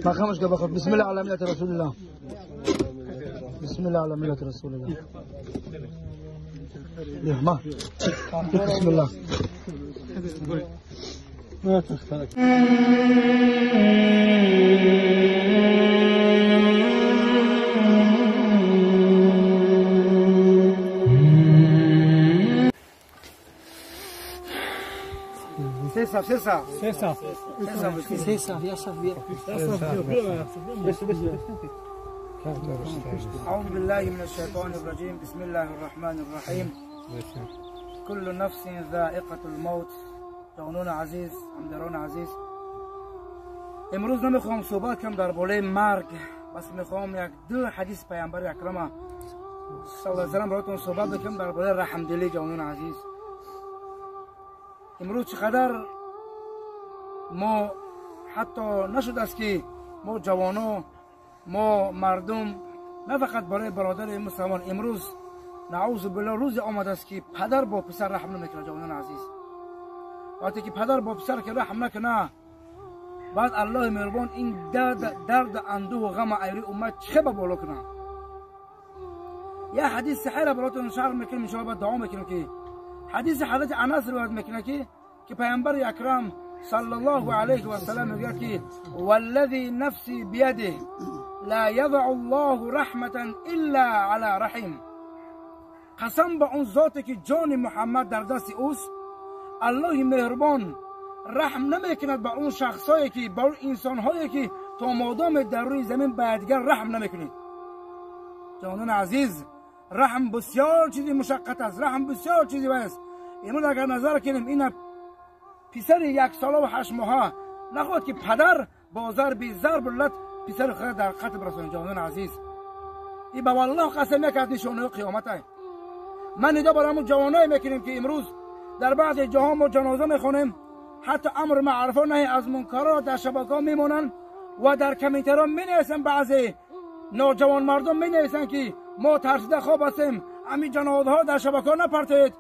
ما خمش قبل. بسم الله على ملة رسول الله. بسم الله على ملة رسول الله. ما بسم الله. ما تختلف. C'est ça, c'est ça. C'est ça. C'est ça. أعوذ بالله من الشيطان الرجيم. بسم الله الرحمن الرحيم. كل نفس ذائقة الموت. جوانان عزیز، همداران عزیز، امروز نمیخوام صحبت کنم درباره مرگ، بس میخوام یک دو حدیث پیامبر اکرم صلی الله علیه و سلم براتون صحبت بکنم درباره رحمدلی. جوانان عزیز، امروز چقدر ما حتی نشد است که ما جوانا، ما مردم، نه فقط برای برادر مسلمان، امروز نعوذ بالله روز آمده است که پدر با پسر رحم نمیکنه. جوانان عزیز، وقتی که پدر با پسر که رحم نکنه، بعد الله مهربان این درد اندوه و غم ایری امت چه به بالا کنه. یه حدیث صحیح براتون شرح میکنم، ان شاء الله دعا میکنم که حدیث حضرت انس روایت میکنه که پیامبر اکرم صلی الله علیه و سلم میگه که والذی نفسی بیده لا یضع الله رحمة الا علی رحم. قسم به اون ذاتی که جان محمد در دست اوست، الله مهربان رحم نمیکند به اون شخصایی که، به اون انسانهایی که تا مادام در روی زمین به دیگر رحم نمیکنید. جانان عزیز، رحم بسیار چیزی مشقت است، رحم بسیار چیزی است. امروز اگر نظر کنیم، این پسر 1 ساله و 8 ماهه نخواد که پدر با ضرب ضرب لط پسر خود در قتل برسونه. جانان عزیز، این به والله قسم یک از نشانه قیامت است. من ندا برای همون جوانایی میکنیم که امروز در بعض جاها ما جنازه میخونیم، حتی امر معروف و نهی از منکر در شبکه‌ها میمونن و در کامنترها مینویسن. بعضی نوجوان مردم مینویسن که ما ترسیده خواب هستیم، همین جنازه ها در شبکه ها نپرتید.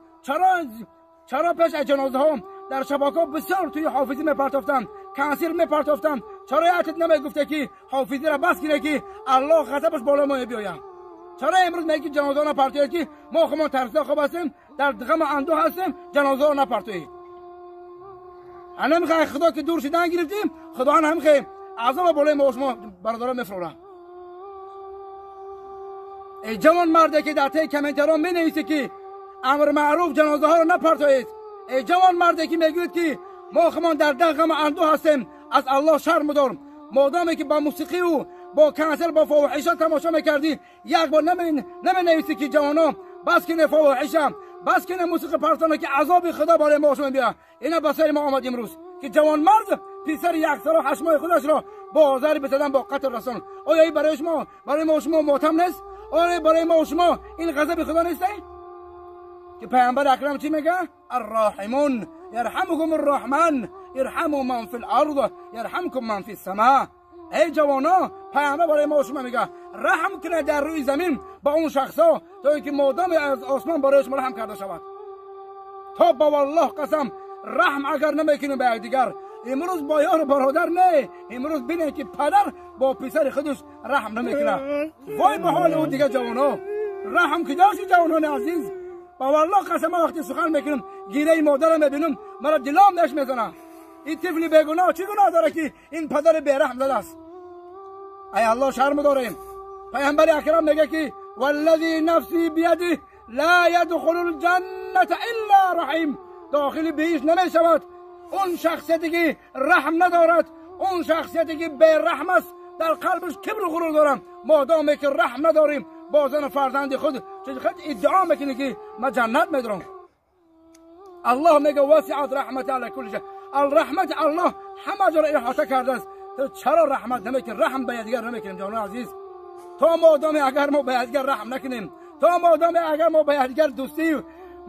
چرا پیش از جنازه ها در شبکه ها بسیار توی حافظی میپرتافتن، کنسیر میپرتافتن؟ چرا یادت نمیگفته که حافظی را بس کنه که الله غضبش بالا ما بیاید؟ چرا امروز میگی جنازه ها نپرتید که ما خودمان ترسیده خواب هستیم، در غم اندوه هستیم، جنازه ها نپرتید؟ انا میخوای خدا که دور شدن گرفتیم، خدا هم میخوای عذاب بالای ما شما برادران میفروره. ای جوان مرده که در ته کامنترها می نویسه که امر معروف جنازه ها رو نپرتایید، ای جوان مرده که میگوید که ما خمان در غم اندوه هستیم، از الله شرم دارم. مادامی که با موسیقی و با کنسل با فواحش تماشا میکردی، یک بار نمی نویسی که جوانا بس کنه فواحشم، بس کنه موسیقی پرتانه که عذاب خدا بالای ما شما بیا. اینا بسر ما آمد امروز که جوان مرد پسر 1 سال و 8 ماه خودش را با ضرب زدن با قتل رسان. آیا این برای شما، برای ما شما ماتم نیست؟ آیا برای ما شما این غضب خدا نیست؟ که پیامبر اکرم چی میگه؟ الراحمون یرحمکم الرحمن ارحموا من فی الارض یرحمکم من فی السماء. ای جوانا، پیامبر برای ما شما میگه رحم کنه در روی زمین با اون شخصا تا اینکه مادام از آسمان برای شما رحم کرده شود. تا با والله قسم رحم اگر نمیکنیم به دیگر، امروز با یار برادر نه، امروز بینه که پدر با پسر خودش رحم نمیکنه. وای به حال اون دیگه جوانا، رحم که داشتی جوانان عزیز. با والله قسم وقتی سخن میکنم گیره مادرم میبینم مرا دلام نش میزنه. این طفل بیگناه چه گناه داره که این پدر بیرحم زده است؟ ای الله شرم داریم. پیامبر اکرم میگه که والذی نفسی بیده لا یدخل الجنة الا رحیم. داخل بهش نمیشود اون شخصیتی که رحم ندارد، اون شخصیتی که بیرحم است، در قلبش کبر و غرور دارم. مادامی که رحم نداریم با زن و فرزند خود، چه خود ادعا میکنه که ما جنت میدارم. الله میگه وسعت رحمت علی کل شیء. الرحمت الله همه جا را احاطه کرده است. تو چرا رحمت نمیکنی؟ رحم به دیگر نمیکنیم جانان عزیز. تا مادامی اگر ما به دیگر رحم نکنیم، تا مادامی اگر ما به دیگر دوستی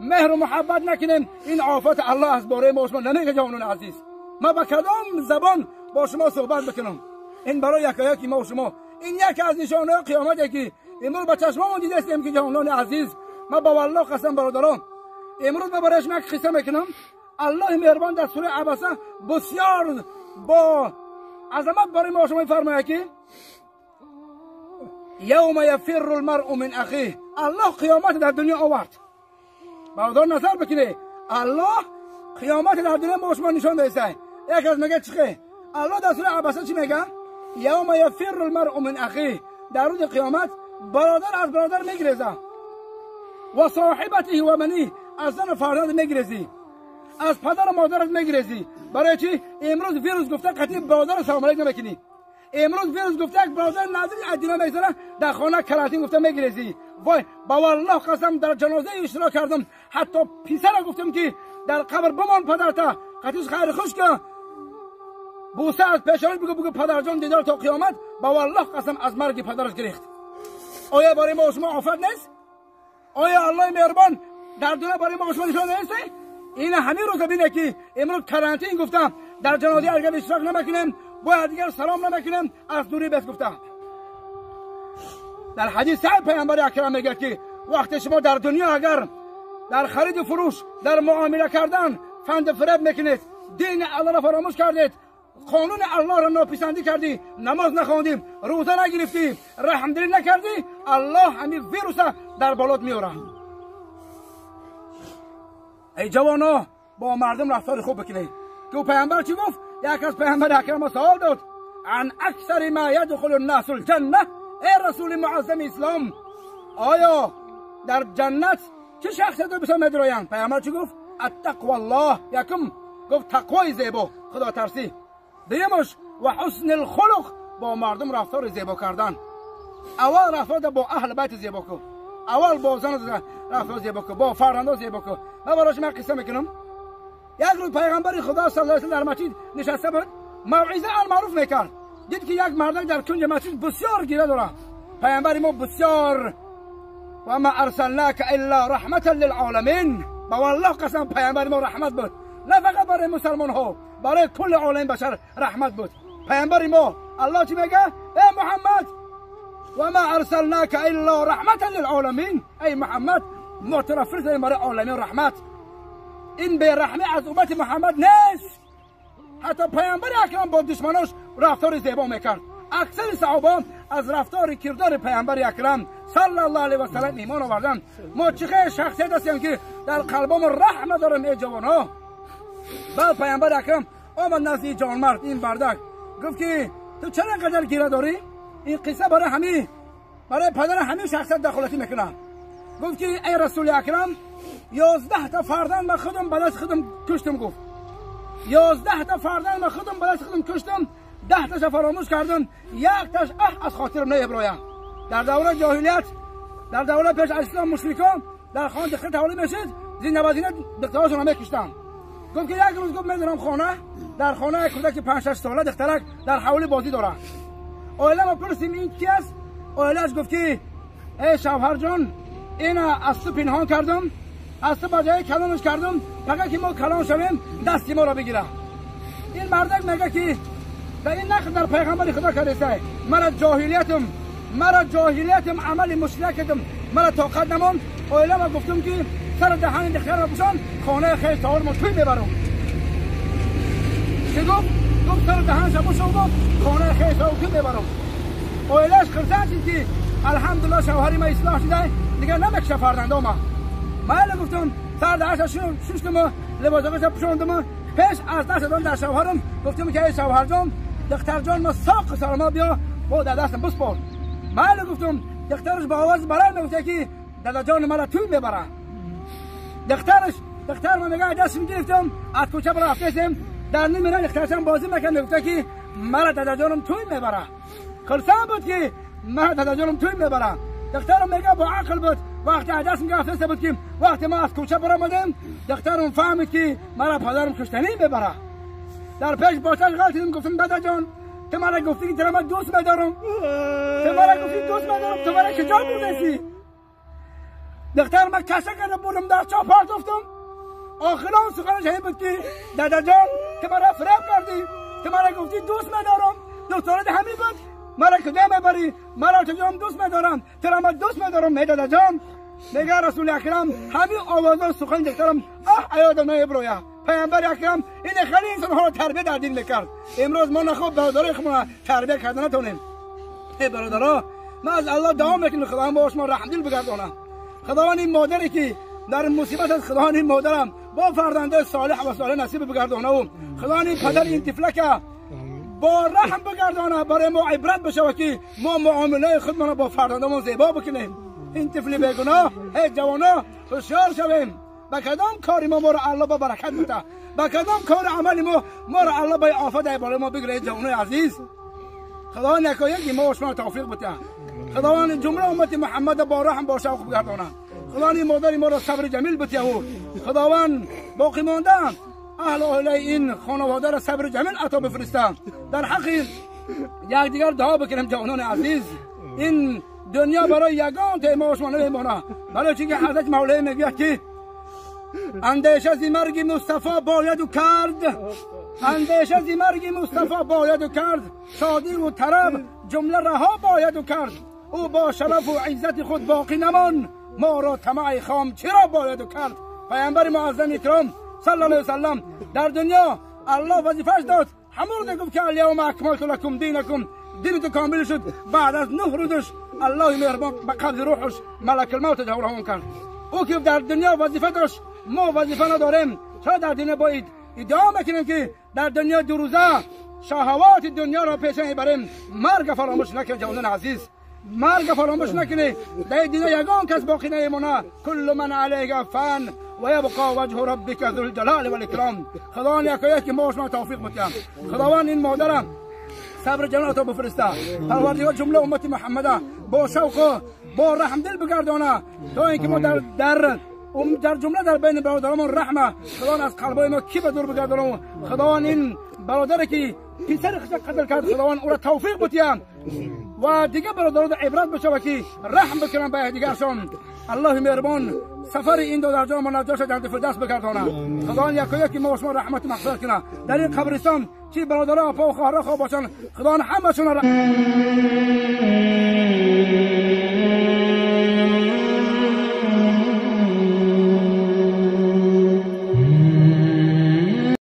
مهر و محبت نکنیم، این آفت الله از باره ما شما نمیگه. جانان عزیز، ما با کدام زبان با شما صحبت بکنم؟ این برای یکایکی ما و شما، این یکی از نشانه قیامت که امروز با چشمامون دیدیم که جانان عزیز، ما با والله قسم برادران، امروز من برای شما یک قصه میکنم. الله مهربان در سوره عبسه بسیار با عظمت برای ما شما میفرماید که یوم یفر المرء من اخیه. الله قیامت در دنیا آورد. برادر نظر بکنه، الله قیامت در دنیا ما شما نشان داده. یک از میگه چیه؟ الله در سوره عبسه چی میگه؟ یوم یفر المرء من اخیه. در روز قیامت برادر از برادر میگریزه، و صاحبته و بنیه، از زن و فرزند میگریزی، از پدر و مادرت میگریزی. برای چی؟ امروز ویروس گفته قطعی برادر سلام علیک نمیکنی. امروز ویروس گفته یک برادر نزدیک از دینا میگذره در خانه کرانتین گفته میگریزی. وای با والله قسم در جنازه اشتراک کردم، حتی پسر گفتم که در قبر بمان پدرتا، قطعیش خیر خوش که بوسه از پیشانیش بگو، بگو پدر جان دیدار تا قیامت. با والله قسم از مرگ پدرش گریخت. آیا برای ما شما آفت نیست؟ آیا الله مهربان در دنیا برای ما شما نشان نیست؟ این همین روز بینه که امروز کرانتین گفتم در جنازه اگر اشتراک نمیکنیم، باید دیگر سلام نمیکنیم، از دوری بس گفتم. در حدیث صحیح پیامبر اکرم میگه که وقت شما در دنیا اگر در خرید و فروش، در معامله کردن فند فریب میکنید، دین الله را فراموش کردید، قانون الله را ناپسندی کردی، نماز نخواندیم، روزه نگرفتی، رحمدلی نکردی، الله همین ویروس در بالات میاره. ای جوانا با مردم رفتار خوب بکنید. که پیامبر چی گفت؟ یک از پیامبر اکرم سوال داد، عن اکثر ما یدخل الناس الجنه، ای رسول معظم اسلام، آیا در جنت چه شخصیت رو بسیار میدرویند؟ پیامبر چی گفت؟ التقوى الله. یکم گفت تقوای زیبا، خدا ترسی. دیمش و حسن الخلق، با مردم رفتار زیبا کردن. اول رفتار با اهل بیت زیبا کن، اول با زن رفتار زیبا کن، با فرزندان زیبا کن. من براش من قصه میکنم. یک روز پیغمبر خدا صلی الله علیه و در مسجد نشسته بود، موعظه المعروف میکرد. دید که یک مردک در کنج مسجد بسیار گریه داره. پیامبر ما بسیار و ما ارسلناک الا رحمتا للعالمین. با والله قسم پیامبر ما رحمت بود، نه فقط برای مسلمان ها، برای کل عالم بشر رحمت بود. پیامبر ما الله چی میگه؟ ای محمد و ما ارسلناک الا رحمتا للعالمین. ای محمد ما تو را فرستادیم برای عالمین رحمت. این بی رحمی از امت محمد نیست. حتی پیامبر اکرم با دشمناش رفتار زیبا میکرد. اکثر صحابه از رفتار کردار پیامبر اکرم صلی الله علیه و سلم ایمان آوردند. ما چه شخصیت هستیم که در قلبمون رحم نداریم ای جوانها. بعد پیامبر اکرم آمد نزد جوانمرد این بردک، گفت که تو چرا اینقدر گیره داری؟ این قصه برای همین، برای پدر همین شخصیت دخالتی میکنه. گفت که ای رسول اکرم 11 تا فرزند من خودم به دست خودم کشتم. گفت 11 تا فرزند من خودم به دست خودم کشتم، 10 تاش فراموش کردم، یک تاش از خاطرم نمیبرایم. در دوره جاهلیت، در دوره پیش از اسلام، مشرکان در خانه دختر تولد میشد، زینه به زینه دخترهاشون میکشتن. گفت که یک روز گفت میدارم خانه، در خانه یک کودک 5 6 ساله دخترک در حوالی بازی داره. عائله ما پرسیم این کی است؟ عائله‌اش گفت که ای شوهر جان، این از تو پنهان کردم، از تو بجای کلانش کردم، فقط که ما کلان شویم دست ما را بگیره. این مردک میگه که در این نقل در پیغمبر خدا کرده، مرا جاهلیتم، عمل مشرکتم مرا طاقت نماند. عائله ما گفتم که سر دهن دختر را پوشان، خانه خیلی سوار ما توی میبرم. چه گفت؟ گفت سر دهنش پوشان، گفت خانه خیلی سوار توی میبرم. عائله‌اش خرسند شد که الحمدلله شوهری ما اصلاح شده، دیگه نمیکشه فرزنده ما. من گفتم سر دهنش ششتم، لباسش پوشاندم، پیش از دست دادن در شوهرم گفتم که ای شوهر جان، دختر جان ما ساق سلام بیا با در دستم بسپار. من گفتم دخترش با آواز بلند میگفت که دادا جان مرا توی میبره. دختر من میگه دستم گرفتم از کوچه برا رفتیم، در نیمه راه دخترشم بازی میکرد، میگفت که مرا دادا جانم توی میبره. خرسند بود که مرا دادا جانم توی میبره. دخترم میگه با عقل بود، وقتی از دستم گرفته بود که وقتی ما از کوچه برآمدیم، دخترم فهمید که مرا پدرم کشتنی میبره. در پیش باشش غلطیدم، گفتم دادا جان تو مرا گفتی که تو را دوست می‌دارم، تو مرا گفتی دوست می‌دارم، تو مرا کجا بردی؟ دختر من کشه کرده بردم در چاه پرتافتم. آخران سخنش همین بود که دادا جان تو مرا فریب کردی، تو مرا گفتی دوست می‌دارم، دوست همین بود، مرا کجا میبری؟ مرا تو جان دوست می‌دارم، تو را من دوست می‌دارم. ای دادا جان میگه رسول اکرم همین آوازا سخن دخترم اه ایادم نمیبرویا. پیامبر اکرم این خیلی انسان ها رو تربیت در دین میکرد. امروز ما نخواب برادرای خودمون تربیت کردن نتونیم. ای برادرها، ما از الله دعا میکنیم خداوند با شما رحم دل بگردانه. خداوند این مادری که در مصیبت از خداوند این مادرم با فرزنده صالح و صالح نصیب بگردانه و خداوند این پدر این طفلک با رحم بگردانه، برای ما عبرت بشه که ما معامله خودمان با فرزندمون زیبا بکنیم. این طفل بیگناه، ای جوانا هوشیار شویم. به کدام کاری ما را الله با برکت بده، به کدام کار عمل ما را الله به آفت بالای ما بگیره. جوانای عزیز، خداوند یکایکی ما و شما توفیق بده. خداوند جمله امت محمد با رحم با شوق بگردانه. خداوند این مادر ما را صبر جمیل بده و خداوند باقی مانده اهل اهل این خانواده را صبر جمیل عطا بفرسته. در حق یکدیگر دعا بکنیم جوانان عزیز. این دنیا برای یگان تا ما و شما نمیمانه. برای چون که حضرت مولای میگوید که اندیشه از مرگ مصطفی باید و کرد، اندیشه از مرگ مصطفی باید و کرد، شادی و طرب جمله رها باید و کرد. او با شرف و عزت خود باقی نمان، ما را طمع خام چرا باید و کرد. پیامبر معظم اکرام صلی الله علیه وسلم در دنیا الله وظیفه‌اش داد، همون رو گفت که الیوم اکملت لکم دینکم، دین تو کامل شد. بعد از 9 روزش الله مهربان به قبض روحش ملک الموت جوره کرد. او که در دنیا وظیفه داشت، ما وظیفه نداریم. چرا در دنیا باید ادعا میکنیم که در دنیا 2 روزه شهوات دنیا را پیش میبریم؟ مرگ فراموش نکنید جوانان عزیز، مرگ فراموش نکنید. در دنیا یگان کس باقی نمیمونه. کل من علیه فن و یبقى وجه ربک ذو الجلال والاکرام. خداوند یکایک ما شما توفیق بده. خداوند این مادرم صبر جلال تو بفرسته. پروردگار جمله امت محمد با شوق با رحم دل بگردانه تا اینکه ما در جمله در بین برادرمان رحمه خداوند از قلبای ما کی به دور بگردانه. خداوند این برادر که پسر خود قتل کرد، خداوند او را توفیق بده و دیگه برادران عبرت بشه که رحم بکنن به دیگرشان. الله مهربان سفر این دو درجه ما نجاش در فردوس بگردانه. خداوند یکایک ما شما رحمت مغفرت کنه. در این قبرستان چی برادرها پا و خواهرها خواب باشن، خداوند همشون را